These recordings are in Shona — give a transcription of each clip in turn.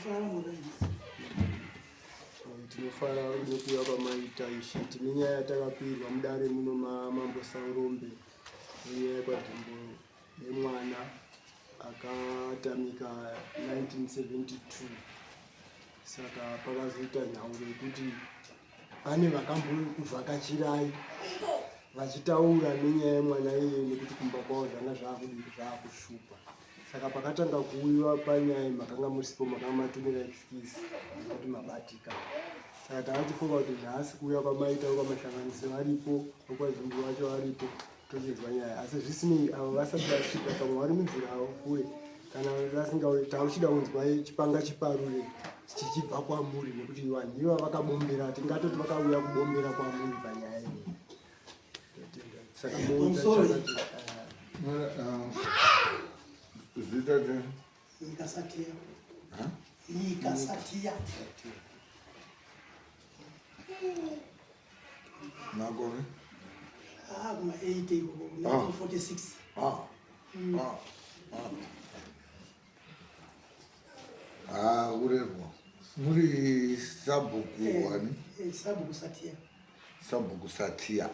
Tinofara murayisi. Tinofara nekuuya kwamaita ishe. Tine nyaya yatakapiirwa mudare muno mamambo Saurombe nenyaya yekwadhimbo yemwana akatamika 1972 saka pakazoita nhauro yekuti pane vakambokuvhakachirai vachitaura nenyaya yemwana iyeye nekuti kumba kwavo zvanga zvakudii zvakushupa saka pakatanga kuuyiwa panyaya makanga musipo makanga matumira excuse nekuti mabatika saka takachifunga kuti nhasi kuuya kwamaita kwamahlanganisi varipo vekwazumbi vacho varipo tochinzwa nyaya asi zvisinei avo vasati vasvika pamwe vari munzira avo kure kana vasingauye tauchida kunzwa chipanga chiparure chichibva kwamuri nekuti vanhu iva vakabombera tingatoti vakauya kubombera kwamuri panyaya iyi saka zita nyika satiya nyika satiya Makore? Ah, kuma 80 ikoko, 1946. Ah. Ah. Ah. Ah, kurerwa. Muri sabhuku eh, wani? Eh, sabhuku Satia. Sabhuku Satia.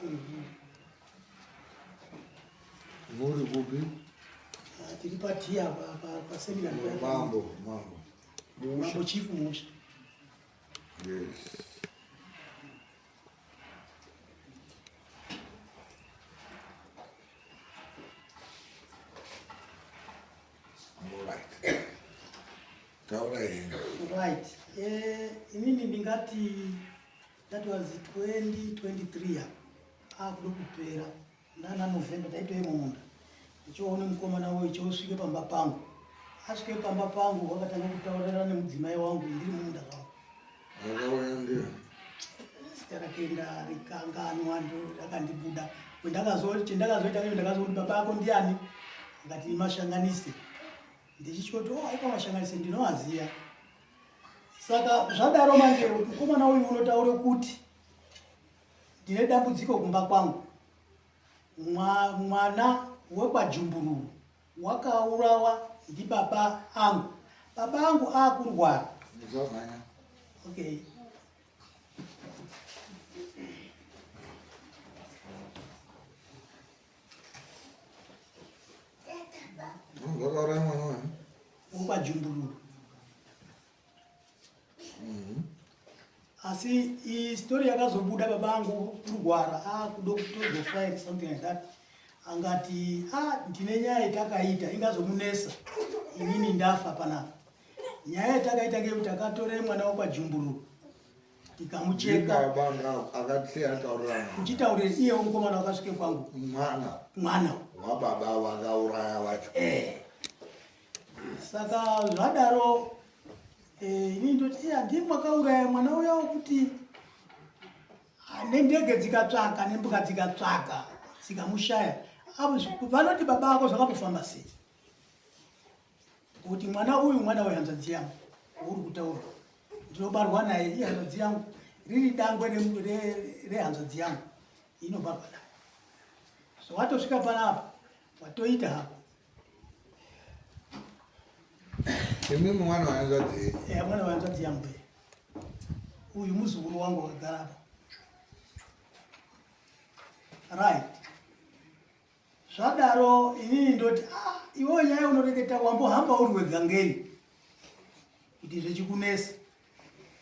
Muri kupi? Ah, tiri patia pa pa pa seminar. Mambo, mambo. Mambo chief Musha. Yes. Right. Taura henyu. Right. Eh, inini ndingati that was 2023 apo akuda kupera Nana November taitove mumunda ndichiona mukomana uyu chiosvike pamba pangu. Asvike pamba pangu wakatanga kutaurirana nemudzimai wangu ndiri mumunda zvangu. Akauya ndiye. Zita rake ndarikanganwa rakandibuda. Chendakazoita ndakazoita kuti baba ako ndiani? Akati mashanganise. Ndichitya kuti oh aiko mashanganise ndinoaziya. Saka zvadaro manje mukomana uyu unotaura kuti Ndine dambudziko kumba kwangu. Mwana wekwaJumbururu wakaurawa ndibaba angu. Baba angu akurwara. Musamhanya. Okay. Vakauraya mwana wani? WekwaJumbururu. Asi story yakazobuda baba angu kurwara akuda kutozofa something like that angati ah, ndine nyaya yatakaita ingazomunesa inini ndafa panapa nyaya yatakaita ngeyekuti akatore mwana wekwajumburu tikamucheka uchitaurira iye mukomana wakasvike kwangu mwana mwana wababa vakauraya vacho eh. Saka zvadaro eh, ini ndoti iya ndimi makauraya mwana uya wokuti ah, nendege dzikatsvaka nembuka dzikatsvaka dzikamushaya avo vanoti baba ako zvakambofamba sei kuti mwana uyu mwana wehanzvadzi yangu uri kutaura ndinobarwa naye ihanzvadzi yangu riri dangwe rehanzvadzi yangu inobarwa naye so watosvika panapa watoita hako Imi mwana wehanzvadzi Eh, mwana wehanzvadzi yangu uyu muzukuru wangu wakagara apa. Right. Zvadaro inini ndoti ah, iwe nyaya unoreketa wambohamba uri wega ngei kuti zvechikunesa.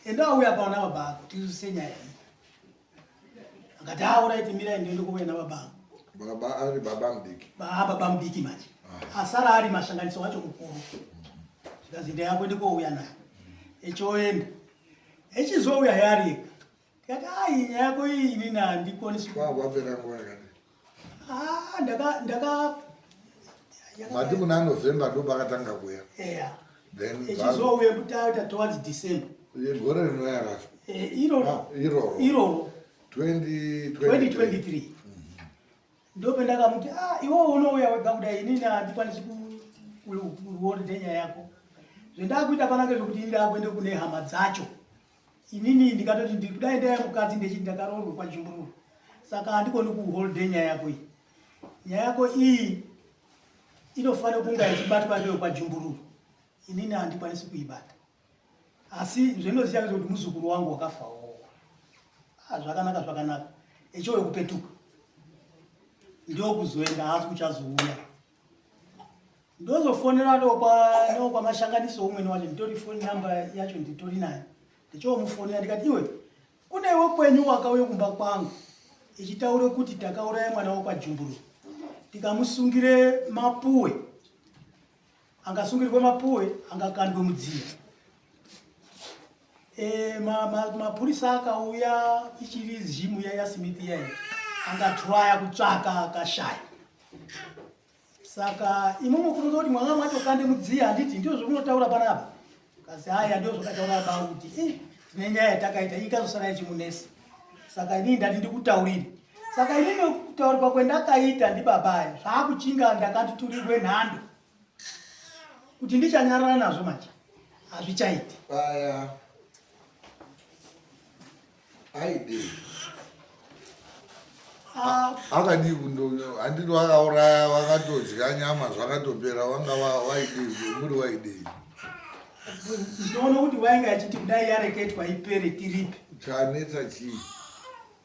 Enda auya pana baba ako tizwisise nyaya iyi. Akati ah, alright mirai ndiende kuuya nababa angu. Baba ari baba mudiki. Baba baba mudiki manje. Ah. Asara ari mashanganiso wacho mukuru. Zvikanzi ndaya kuende kouya naye. Echoenda. Echizouya yarika. Tikati ai nyaya yako iyi inini handikwanisi. Kwa wapera nguva yakadii? Ah, ndaka ndaka mati muna November ndo pakatanga kuya. Yeah. Then echizouya kutaita towards December. Gore rinouya racho. Eh, iroro. Ah, iroro. Iroro. 2023. 2023. Ndopendakamuti ah iwe unouya wega kudai inini handikwanisi kuona nyaya yako. Zvendakuita panake zvekuti ini ndakuenda kune hama dzacho. Inini ndikatoti ndiri kudai ndaya mukadzi ndechiti ndakaroorwa kwaJumbururu saka handikoni kuholde nyaya yako iyi. Nyaya yako iyi inofanira kunga ichibatwa ndiyo kwaJumbururu, inini handikwanisi kuibata. Asi zvinoziva kuti muzukuru wangu wakafawo. Ah, zvakanaka zvakanaka. Echoyo kupetuka. Ndokuzoenda haasi kuchazouya. Ndozofonera ndokwamashanganiso umweni wacho nditori phone number yacho nditori nayo. Ndichomufonera ndikati iwe kune iwe kwenyu wakauya kumba kwangu ichitaura kuti takauraya mwana wekwaJumburu tikamusungire mapuwe angasungirwe mapuwe angakandwe mudziya e, mapurisa ma, ma akauya ichiri zhimu ya yaSmith iyayi angatraya kutsvaka akashaya saka imomo kunoza kuti mwanga mwatokande mudziya handiti ndizvo zvomunotaura panapa kasi haya ndizvo zvakataura ba kuti eh, tine nyaya yatakaita ikazosara ichimunesa saka inini ndati ndikutaurire saka inini kutaurirwa kwendakaita ndibaba aya zvaakuchinga ndakati turirwe nhando kuti ndichanyarara nazvo manje hazvichaiti paya aidei Ah. Akadii kundo handiti vakauraya vakatodya nyama zvakatopera vanga waidei muri waidei ndinoona kuti wainge achiti kudai yareketwa ipere tiripe chanetsa chii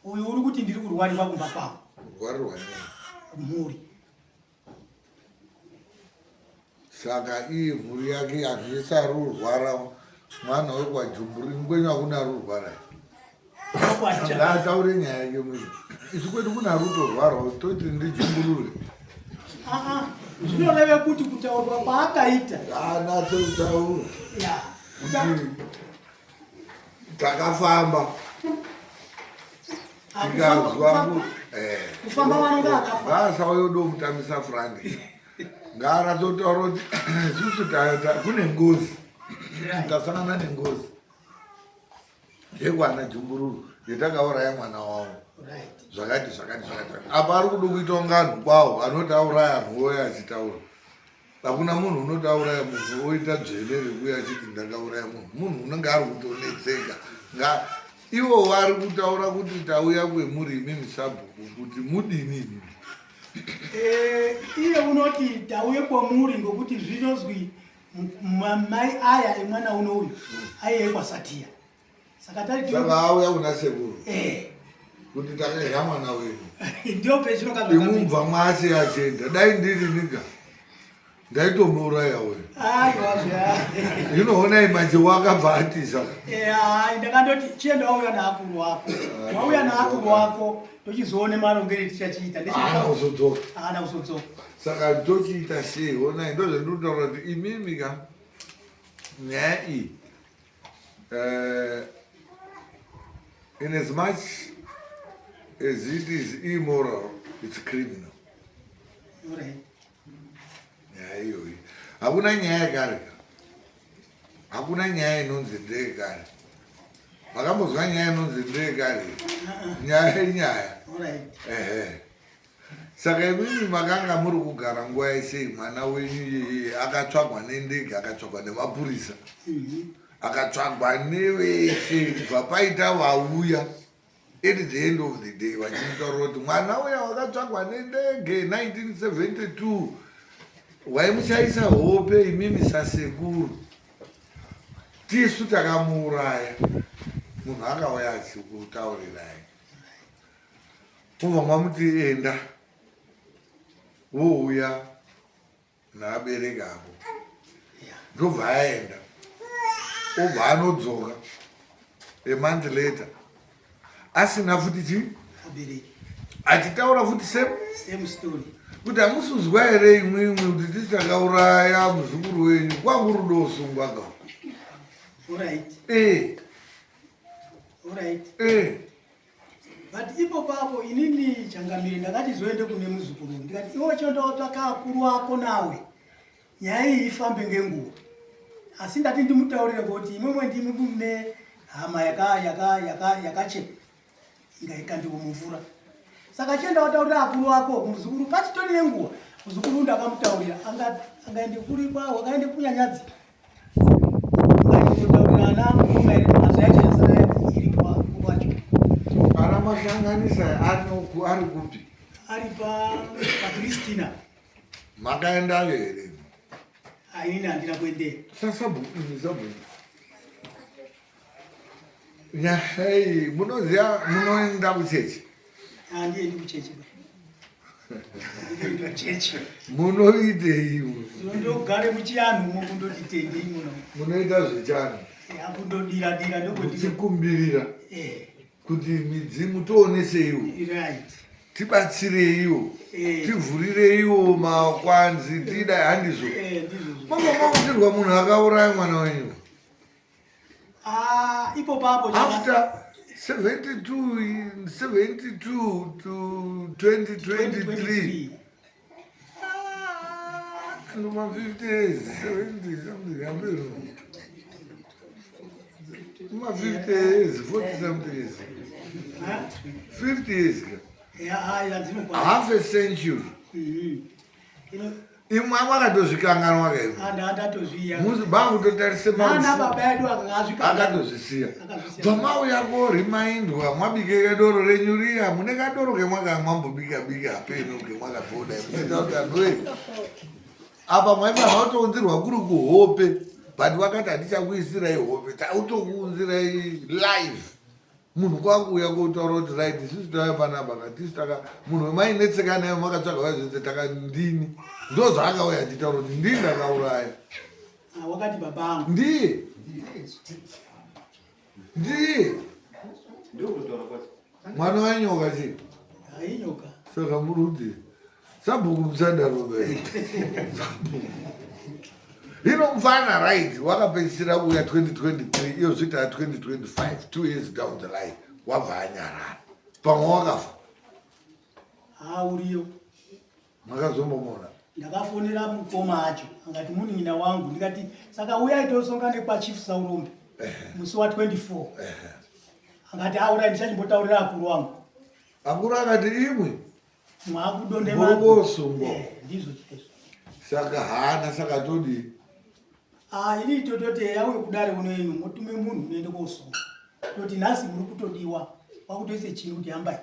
uyu uri kuti ndiri kurwarirwa kumba kwavo kurwarirwa nei mhuri Saka iye mhuri yake hazvisi arurwara mwana wekwajumburi ngwenyu hakuna arurwara ngaataure nyaya yake mwe isu kwedu kuna arutorwara toti ndijumburure zvinoreve kuti kutaurwa kwaakaita anatsotaura takafamba tikazwa eh. kufamba vanonga akafa ngaasauye domutamisa frank ngaanatsotaura kuti isusu kune ngozi tasangana nengozi yekwana jumbururu yetakauraya mwana wavo zvakati zvakati zvakati apa ari kuda kuita kunga anhu kwawo anoti auraya anhu oya achitaura Hakuna munhu unoti auraya munhu oita dzvene rekuuya achiti ndakauraya munhu. Munhu unenge ari kutonetseka. Nga ivo vari kutaura kuti tauya kwemuri imimi sabhuku kuti mudini imimi. Eh, iye unoti tauye kwamuri ngokuti zvinozwi mai aya emwana uno uyu aiye ekwaSatiya. Saka tari saka auya kuna sekuru eh. Kuti takadya mwana wenyu ndio pechino kabva imubva mwasi achienda dai ndiri niga ndaitomuuraya uyu aiwa zve zvinoonai manje wakabva atiza eh ndakandoti chienda wauya naakuru wako wauya naakuru wako tochizoone marongere tichachiita haana kuzodzoka haana kuzodzoka saka tochiita sei honai ndozvandinotaura kuti imimi ka nyaya iyi In as much as it is immoral, it's criminal. Nyaya iyoyi hakuna nyaya yekare ka hakuna nyaya inonzi ndeyekare makambozwa nyaya inonzi ndeyekare nyaya inyaya ehe Saka imimi makanga muri kugara nguva yese mwana wenyu iyeye akatsvagwa nendege akatsvagwa nemapurisa akatsvagwa nevese kubva paita vauya at the end of the day vachimutaurira kuti mwana uya wakatsvagwa nendege 1972 waimushaisa hope imimi sasekuru tisu takamuuraya munhu akauya achikutaurirai Mobva mamuti enda wouya naabereki ako ndobva aenda obva anodzoka a month later asina futi chii achitaura futi same same story kuti hamusuzwa here imwimwi kuti tisi takauraya muzukuru wenyu kwangu rudo usungwa ka eh. eh. But ipo papo inini changamire ndakati zoende kune muzukuru ndikati iwe chonda watsvaka akuru ako nawe nyaya iyi ifambe ngenguva asi ndati ndimutaurire kuti imwemwe ndimi mune hama yakachekwa ingaikandiwa mumvura saka chienda wataurira akuru ako muzukuru pachitori nenguva muzukuru ndakamutaurira angaende kuri kwa wakaende kunyanyadzi Ana masanganisa ari kupi? Ari paChristina. Makaendayo here? Inini handina kuendeyo. Sasabhuku, sabhuku. Nyaya iyi munoziva munoenda kuchechi? Handiendi kuchechi. Handiendi kuchechi. Munoitei? Ndogare muchianhu mo kundoti tendei muno. Munoita zvechianhu? Kundodira dira ndokuti. Muchikumbirira. Eh. Kuti midzimu tioneseiwo. Right. Tibatsireiwo. Eh. Tivhurireiwo makwanzi tidai handizvo. Eh, ndizvo. Manga makutirwa munhu akauraya mwana wenyu. Ah, ipo papo after 72 72 to 2023 ndoma 50 years 70 something ambiro ma 50 years 40 something years 50 years half a century. Imwe makatozvikanganwa kaizvo. Bakutotarise akatozvisiya. Bva korimaindwa mwabike kadoro renyu riya mune kadoro kemwaka mwambobika bika peno kemwakatoda muchiita kuti anhu apa mwaifanira kutounzirwa kuri kuhope but vakati hatichakuisirai hope tautokuunzirai live. Munhu kwakuuya kotaura kuti right isusu tauya panapa katisi taka munhu wemainetseka naye makatsvaga vazvese taka ndini ndo zvaakauya achitaura kuti ndini ndakauraya. Wakati baba angu ndiye ndiye mwana wenyoka chii? Hainyoka. Saka muri kuti sabhuku musadaro hino mufana right wakapedzisira kuuya 2023 iyo zviita 2025 2 years down the line wabva anyarara pamwe wakafa. Hauriyo. Makazombomuona? Ndakafonera mukoma acho angati munin'ina wangu ndikati saka uyai tosongane kwaChief Saurombe musi wa 24 angati aurai ndichachimbotaurira akuru wangu. Akuru akati imwe mwakudonde murikosungwa. Ndizvo chaizvo. Saka haana saka todii? Ah, ini tototi eya uye kudare uno inu motume munhu unoende kosunga toti nhasi muri kutodiwa wakutoise chini kuti hambai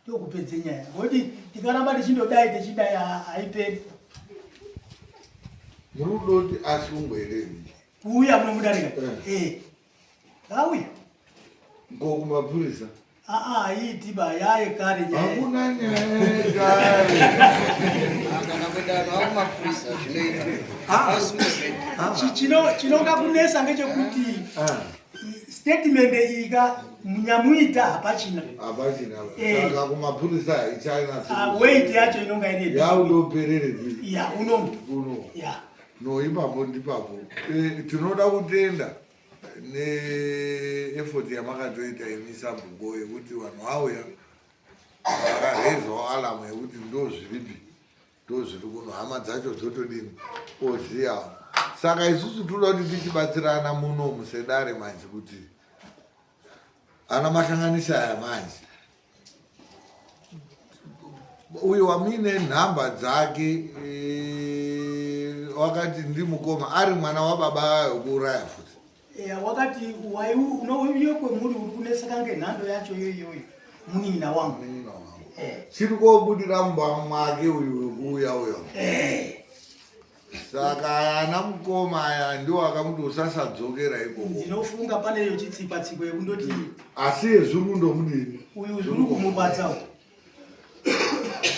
ndokupedze nyaya ngokuti tikaramba tichindodai tichidai haiperi. Muri kuda kuti asungwe here? Kuuya muno mudarika? Eh. Auya. Ko kumapurisa? Aa, haiti ba yaye kare nyaya. Hakuna nyaya yekare. Kana kuenda nawo kumapurisa zvinoita. Chinonga kunesa ngechekuti statement iyi ka munyamuita hapachina. Hapachina. Saka kumapurisa haichana. Weight yacho inonga ine. Yaunoperere. Ya, uno. Uno. Ya. No ipapo ndipapo. Tinoda kutenda neeffort yamakatoita imi sabhuku yekuti vanhu vauya vakarezwawo alamu yekuti ndo zviripi ndo zviri kuno hama dzacho dzotodini oziyawo. Saka isusu tinoda kuti tichibatsirana muno musedare manje kuti ana mahlanganisa aya manje uyo wamuine nhamba dzake wakati ndimukoma ari mwana wababa wekuuraya futi. Wakati unouye kwemuri uri kuneseka ngenhando yacho iyoyo munin'ina wangu. Chiri kobudira mumba mwake uyu wekuuya uyo. Saka ana mukoma aya ndiwo akamuti usasadzokera ikoko. Ndinofunga pane iyo chitsipa tsiko yekundoti asi yezviri ndomudini uyu zviri kumurwadza.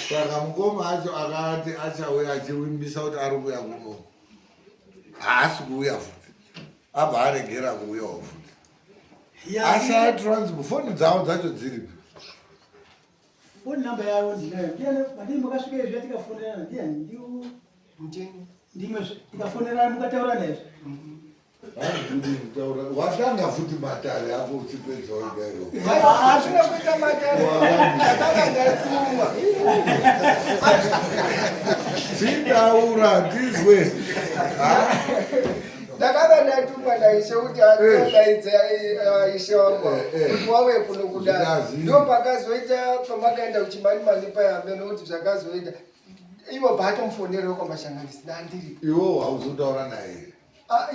Saka mukoma acho akati achauya achivimbisa kuti ari kuuya kuno. Haasi kuuya futi. Abva aregera kuuyawo futi. Ashaya transport foni dzavo dzacho dziripi? Foni namba yayo ndinayo. Ndiani madii makasvika izvi tikafonerana ndiani ndiwo ndimwe tikafonerana mukataura naye. Watanga futi matare ako uchipedza wega. Hazvina kuita matare. Ndakanga ndatumwa. Chitaura tizwe. Ndakanga ndatumwa naishe kuti adaidze ishe wangu kuti wauye kuno kudai. Ndo pakazoita pamakaenda kuchimanimani paya nokuti zvakazoita. Ivo bvatomufonerawo kwamashanganisi nandiri. Iwo hauzotaura naye.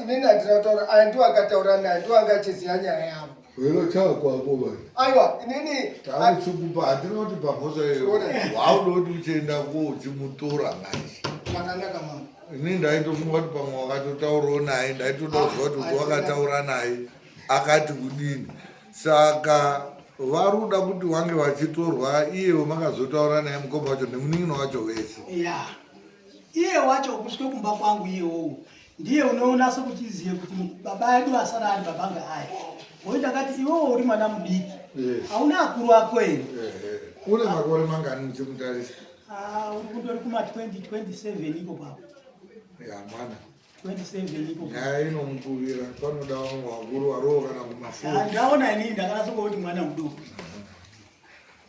Inini handina kutaura, aya ndiwo akataura naye, ndiwo anga achiziva nyaya yavo. Wero chakwako bani. Aiwa, inini takuchikupa handina kuti pamhosva iyo. Wauda kuti uchienda ko uchimutora manje. Zvakanaka mama. Inini ndaitofunga kuti pamwe wakatotaurawo naye, ndaitoda kuziva kuti wakataura naye. Akati kudini? Saka vari kuda kuti wange vachitorwa iye wemakazotaura naye mukoma wacho nemunin'ina wacho vese. Ya, iye wacho kusvike kumba kwangu iyewowo ndiye unoonasa kuchizive kuti baba edu asara ari baba ngaaya. Ngokuti ndakati iwewo uri mwana mudiki, hauna akuru ako here? Une makore mangani muchimutarisa? Ah, uri kundori kuma 2027 iko papo. Ya mwana. 27 iko. Nyaya inomukurira, panoda vamwe vakuru varowo kana kumafoni. Ndaona inini ndakanasa kuti mwana mudoko.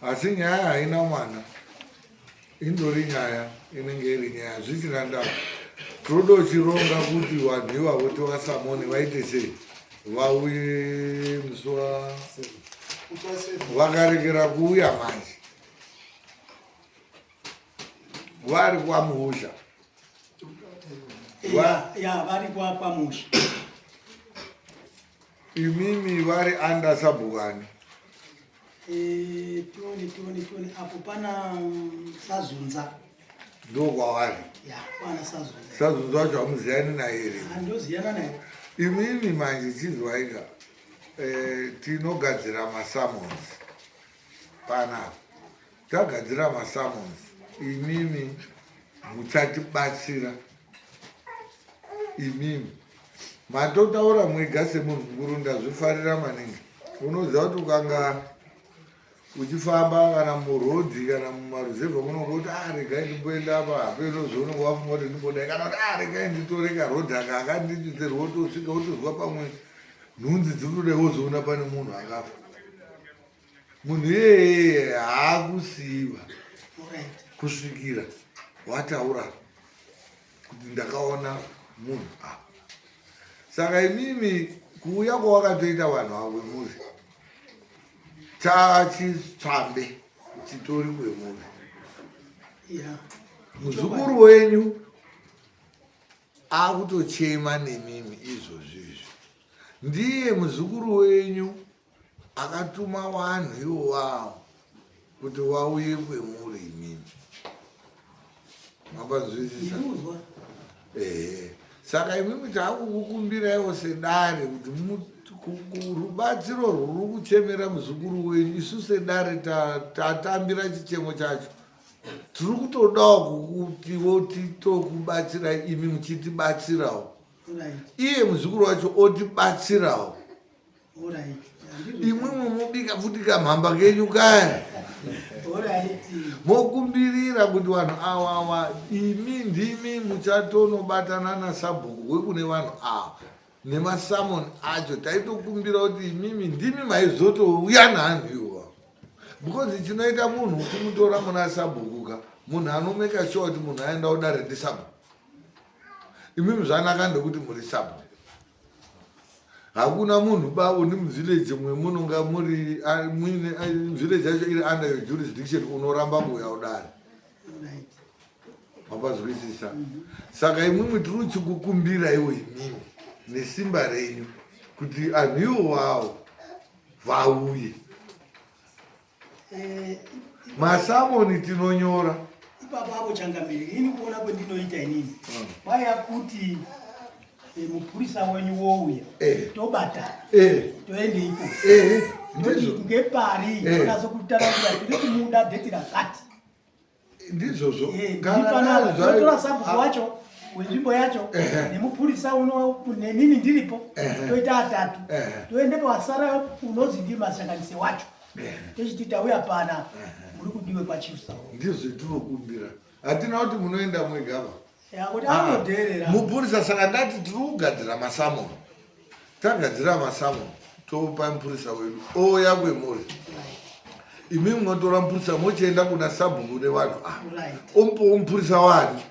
Asi nyaya haina mwana. Indori nyaya inenge iri nyaya zvisina ndava. Todochironga kuti vanhu ivavo tivasamone vaite sei vauye musi wa vakarekera kuuya manje vari kwamuusha. Ya, vari kwamusha. Imimi vari under sabhukani? Tione tione tione apo pana Sazunza. Ndokwavari. Ya, pana Sazunza. Sazunza wacho hamuziyani naye here? Handoziyana naye. Imimi manje chizwaika, tinogadzira masummons panapa. Tagadzira masummons, imimi muchatibatsira. Imimi matotaura mwega semunhu mukuru, ndazvifarira maningi. Unoziva kuti ukanga uchifamba kana murodhi kana mumaruzevha munongoti a regai ndimboenda apa, hapeno zvaunenge wafunga kuti ndimbodai, kana kuti a regai nditore karodhi aka akanditserwa, wotosvika wotozwa pamwe nhunzi dziri kudai, wozoona pane munhu akafa. Munhu iyeye haakusiyiwa kusvikira wataura kuti ndakaona munhu apa. Saka imimi kuuya kwawakatoita vanhu avo kwemuri chachitsvambe chitori kwemuri. Muzukuru wenyu akutochema nemimi izvozvi izvi. Ndiye muzukuru wenyu akatuma vanhu ivovawo kuti vauye kwemuri imimi. Mapanzwisisa? Ehe. Saka imimi taakukukumbiraiwo sedare kuti rubatsiro rwuri kuchemera muzukuru wenyu, isu sedare tatambira chichemo chacho. Tiri kutodawo kukutiwo titokubatsirai imi muchitibatsirawo. Iye muzukuru wacho otibatsirawo. Imwimwi mobika futi kamhamba kenyu kaya. Mokumbirira kuti vanhu awawa imi ndimi muchatonobatana nasabhuku wekune vanhu ava nemasamoni acho. Taitokumbira kuti imimi ndimi maizotouya naanhu iwowa, because chinoita munhu uchimutora muna sabhuku ka, munhu anomeka sure kuti munhu aenda kudare ndisabhuku. Imimi zvanaka ndekuti muri sabhuku. Hakuna munhu ba uni muvillage mwemunonga muri muine village yacho iri under your jurisdiction unoramba kuuya kudare. Mapazwisisa? Saka imwimwi tiri kuchikukumbira iwo imimi nesimba renyu kuti anhu iwowawo vauye. Masamoni tinonyora ipapo apo changamire. Ini kuona kwendinoita inini, kwaiya kuti mupurisa wenyu wouya, tobatana, toende iko. Ndizvo. Ngepari tonase kutara kuti tiri kumuda date rakati. Ndizvozvo. Kana totora sabhuku wacho wenzvimbo yacho nemupurisa uno nenini ndiripo, toita atatu, toendepo. Wasara unozi ndi masanganise wacho, tochiti tauya pana muri kudiwe kwachief Sauro. Ndizvo tinokumbira, hatina kuti munoenda mwegava. Yakuti anodherera. Mupurisa. Saka ndati tiri kugadzira masamoni. Tagadzira masamoni, topa mupurisa wedu ouya kwemuri. Imi munotora mupurisa mochienda kuna sabhuku nevanhu ava, omupawo mupurisa wani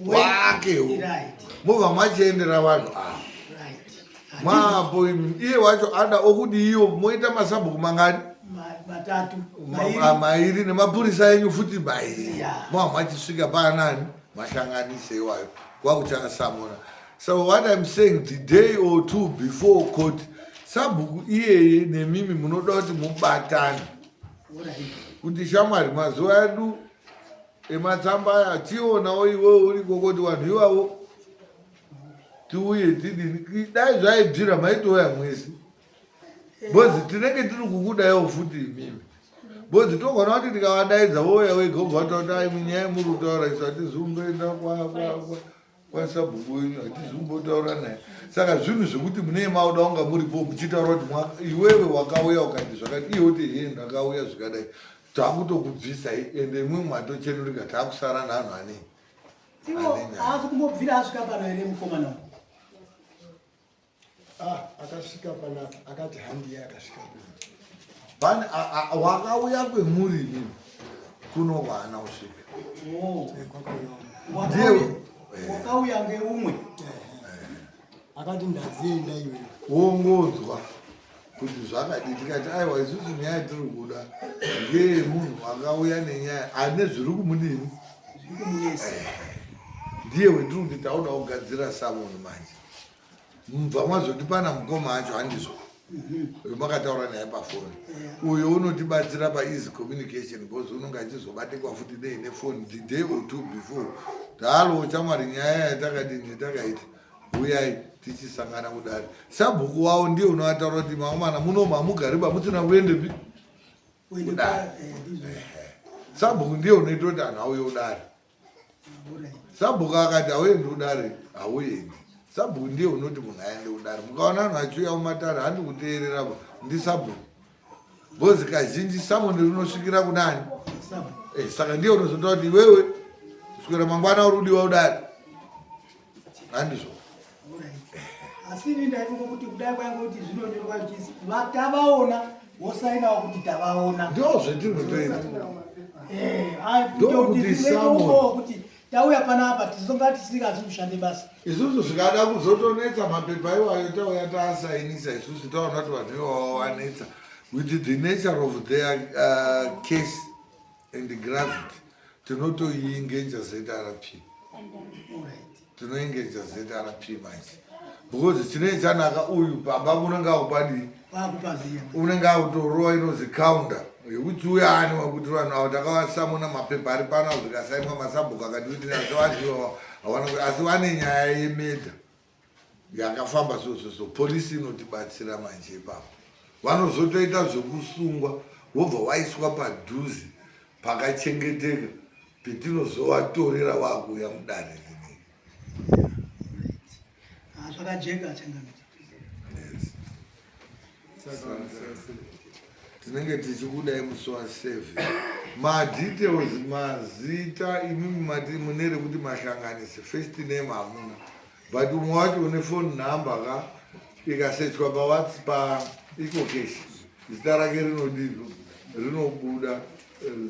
wakewo, mobva machiendera vanhu ava. Maapo imi iye wacho ada okudiiwo, moita masabhuku mangani? Matatu. Mairi nemapurisa enyu futi mairi. Mova machisvika paanani mashanganise iwayo kwakuchasamona. So what I'm saying, the day or two before court, sabhuku iyeye nemimi munoda kuti mubatane kuti shamwari, mazuva edu ematsamba aya chionawo iwewo uri kokoti vanhu ivavo. Tiuye tidini? Dai zvaibvira maitouya mwese. Because tinenge tiri kukudaiwo futi imimi. Because togona kuti tikavadaidza wouya wega wobva wataura kuti ai munyaya muri kutaura isu hatizi kumboenda kwasabhuku wenyu, hatizi kumbotaura naye. Saka zvinhu zvekuti munee mauda kunga muripo muchitaura kuti iwewe wakauya ukati zvakati, iye woti hee ndakauya zvikadai, takutokubvisai ende imwe matochenurika, takusara naanhu anei. Iwo haasi kumbobvira asvika pano here mukomana uyu? Ah, akasvika panapa akati handiye akasvika pane wakauya kwemuri imimi kuno kwaana kusvika. Oh. Ndiye wakauya ngeumwe akati ndazienda iwewe wongonzwa kuti zvakadii, tikati aiwa, isusu nyaya yatiri kuda ngeyemunhu akauya nenyaya ane zviri kumudini, zviri kumunetsa. Ndiye wetiri kuti tauda kugadzira summon manje. Mubva mwazoti pana mukoma acho, handizvo? Uyo makataura naye pafoni, uyo unotibatsira paeasy communication because unonge achizobatikwa futi nei nefoni the day or two before. Talo chamwari, nyaya yatakadini yatakaita, uyai tichisangana kudare. Sabhuku wavo ndiye unovataura kuti maomana muno hamugariba musina kuendepi Kuende kudare. Ndizvo. Sabhuku ndiye unoita kuti anhu auye kudare. Sabhuku akati hauendi kudare, hauendi. Sabhuku ndiye unoti munhu aende kudare. Mukaona vanhu vachiuya mumatare, handi kuteerera ba, ndisabhuku, because kazhinji summon rinosvikira kunani? Sabhuku. Saka ndiye unozotaura kuti iwewe kuswera mangwana uri kudiwa kudare, handizvo? Alright. Asi ini ndaifunga kuti kudai kwainge kuti zvinonyorwa zvichisi tavaona, wosainawo kuti tavaona. Ndo zvetinotoita. Ndokuti Ndokuti summon. Kuti tauya panapa tisonga tisingazi kushande basa. Isusu zvikada kuzotonetsa, mapepa iwayo tauya taasainisa isusu, taona kuti vanhu ivavo vanetsa with the nature of their case and gravity, tinotoiengager ZRP. Tinoengager ZRP manje because chinenge chanaka, uyu pamba unenge akupadii? Kwakupaziya. Unenge akutorova inozi counter yekuti uya ani wekuti vanhu avo takavasamona, mapepa ari pano zvikasainwa, masabhuku akati kuti asi vanhu ivavo hawana, asi vane nyaya yemurder yakafamba so so so. Polisi inotibatsira manje ipapo, vanozotoita zvekusungwa, wobva waiswa padhuze pakachengeteka petinozovatorera vakuuya mudare rinei. Ah, zvakajeka, changamire. Yes. Tinenge tichikudai musi wa7. Madetails, mazita, imimi mati mune rekuti mahlanganisi, first name hamuna, but umwe wacho une phone number ka, ikasechwa pawhats pa EcoCash, zita rake rinodini? Rinobuda.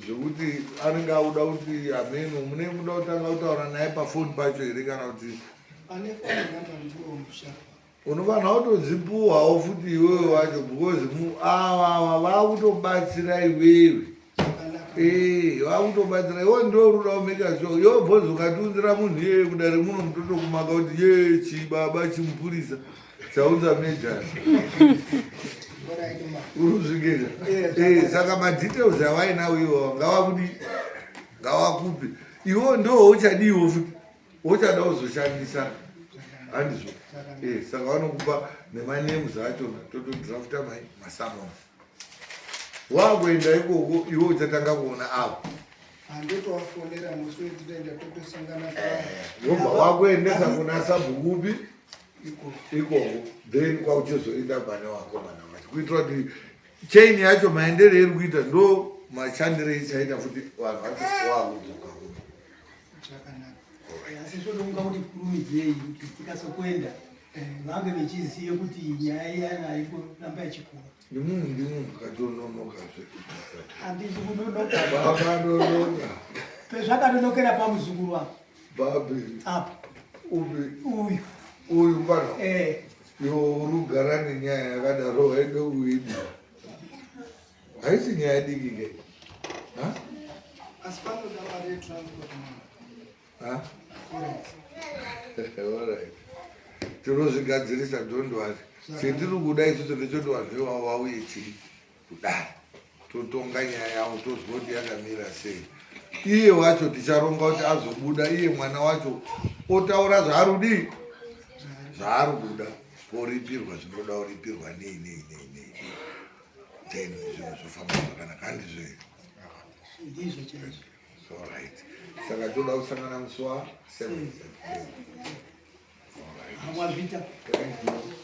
Zvekuti anenge auda kuti hameno mune muda kutanga kutaura naye pafoni pacho here kana kuti Ane phone number ndiwo musha. Unofanira kutodzipuhwawo futi iwewe wacho because ava ava vakutobatsira iwewe. Zvakanaka. Vakutobatsira iwe, ndo uri kuda kumeka sure iwe bhozi ukatiunzira munhu iyeye kudare muno, mutotokumaka kuti ye chibaba chimupurisa chaunza murder. Alright, ma. Uruzviketa? Saka madetails avainawo iwawa ngavakudi, ngavakupe iwo, ndo uchadiwo futi uchada kuzoshandisa, handizvo? Saka vanokupa nemanames acho, totodrafta masummons, wakuenda ikoko iwe uchatanga kuona avo. Handotovafonera musi wetinoenda, totosangana Wobva wakuendesa kuna sabhukupi ikoko. Ikoko then kwauchizoenda pane vakomana vacho kuitira kuti chain yacho maendere iri kuita ndo mashandire ichaita futi vanhu vacho wakudzoka kuno. Zvakanaka. Asi zvotounga kuti kurumidzei kuti tikasokuenda vange vechizive kuti nyaya iyana iri kuramba ichikura. Ndimunhu, ndimunhu katononoka zvekutisa. Handisi kunonoka. Vakanonoka. Pezvakanonokera pamuzukuru wako. Babi. Apa. Upi? Uyu. Uyu pano? Eh. Iwo uri kugara nenyaya yakadaro, waide kuidi, haisi nyaya diki ke. Ha? Asi panoda mari yetransport, mama. Ha? Alright. Alright, tinozvigadzirisa, don't worry. Chetiri kuda isusu ndechoti vanhu ivavo vauye chii kudare, totonga nyaya yavo, tozwa kuti yakamira sei. Iye wacho ticharonga kuti azobuda iye mwana wacho otaura zvaari kudii. Zvaari kuda poripirwa zvinoda kuripirwa nei nei nei nei, then zvinhu zvofamba zvakanaka, handizvo here? Ndizvo chaizvo. Alright, saka toda kusangana musi wa 7 September. Wazvita. Thank you.